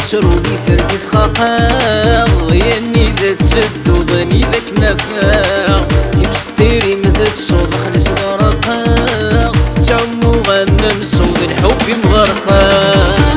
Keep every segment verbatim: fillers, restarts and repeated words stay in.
Ttruɣ di targit xaqeɣ, yanni d tedduḍ anida kem-afeɣ. Timsettirim d tsuḍ xlis d raqeɣ, ttɛummuɣ am amsud lḥub imɣerqeɣ.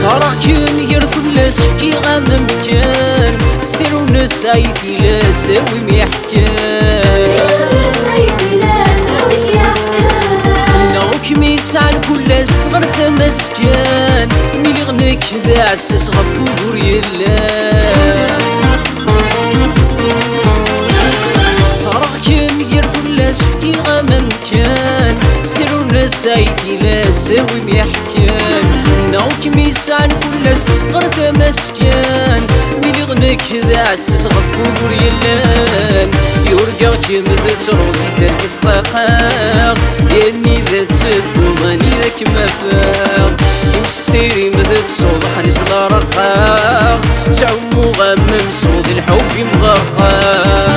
Ẓriɣ-kem gar tullas, fkiɣ-am amkan, sir ur nesɛi tilas, awim iḥkan. Neɣ kem yesɛan kullas ɣer tama-s kan, mi lliɣ nekk d aɛessas ɣef wugur yellan. Ẓriɣ-kem gar tullas, fkiɣ-am amkan, sir ur nesɛi tilas, awim iḥkan. Neɣ kem yesɛan kullas ɣer tama-s kan, mi lliɣ nekk d aɛessas ɣef wugur yellan. Yurga-kem d ttruḍ di targit xaqeɣ, yanni d tedduḍ anida kem-afeɣ. Timsettirim d tsuḍ xlis d raqeɣ, ttɛummuɣ am amsud lḥub imɣerqeɣ.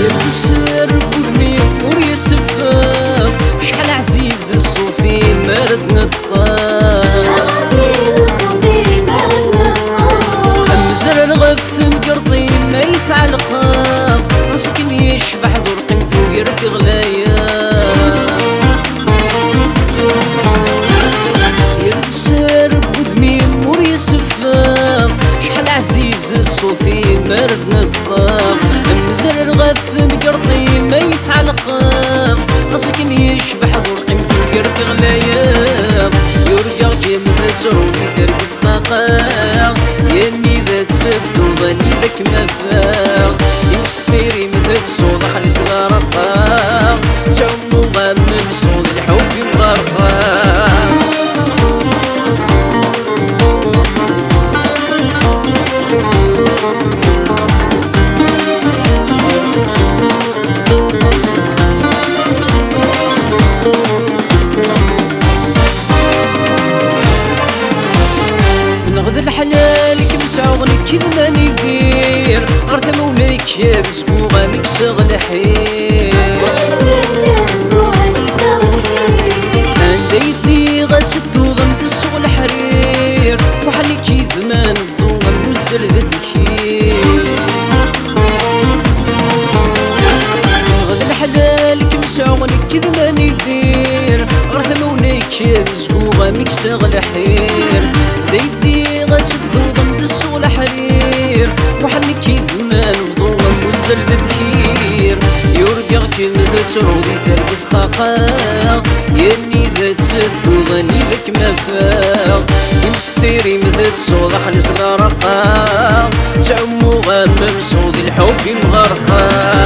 Yeqser wudem-iw ur yesseffeɣ, acḥal ɛziz ṣṣut-im ara d-neṭṭeɣ. Amezrar ɣef temgerḍin ay tɛelqeḍ, ɣas akken yecbeḥ d urqim tugar tiɣlayat. Yelser wudem-im ur yesseffeɣ, acḥal ɛziz ṣṣut-im ara d-neṭṭeɣ. Amezrar ɣef temgerḍin ay tɛelqeḍ, ɣas akken yecbeḥ d urqim tugar tiɣlayat. Yurga-kem d ttruḍ di targit xaqeɣ, yanni d tedduḍ anida kem-afeɣ. Timsettirim d tsuḍ xlis d raqeɣ, ttɛummuɣ am amsud lḥub imɣerqeɣ. Neɣ d leḥlal i kem-sɛuɣ nekk d manidir, ɣer tama-w nekk ad zguɣ amek seɣ lḥir. Anda yeddiɣ ad tedduḍ am tessuɣ leḥrir, weḥd-k i d ma nebḍu am uzzal d ddkir. Neɣ d leḥlal i kem-sɛuɣ nekk d manidir, ɣer tama-w nekk ad zguɣ amek seɣ lḥir. D aydi ad tedduḍ am tessuɣ leḥrir, weḥd-k i d ma nebḍu am uzzal d ddkir. Yurga-kem d ttruḍ di targit xaqeɣ, yanni d tedduḍ anida kem-afeɣ. Timsettirim d tsuḍ xlis d raqeɣ, ttɛummuɣ am amsud lḥub imɣerqeɣ.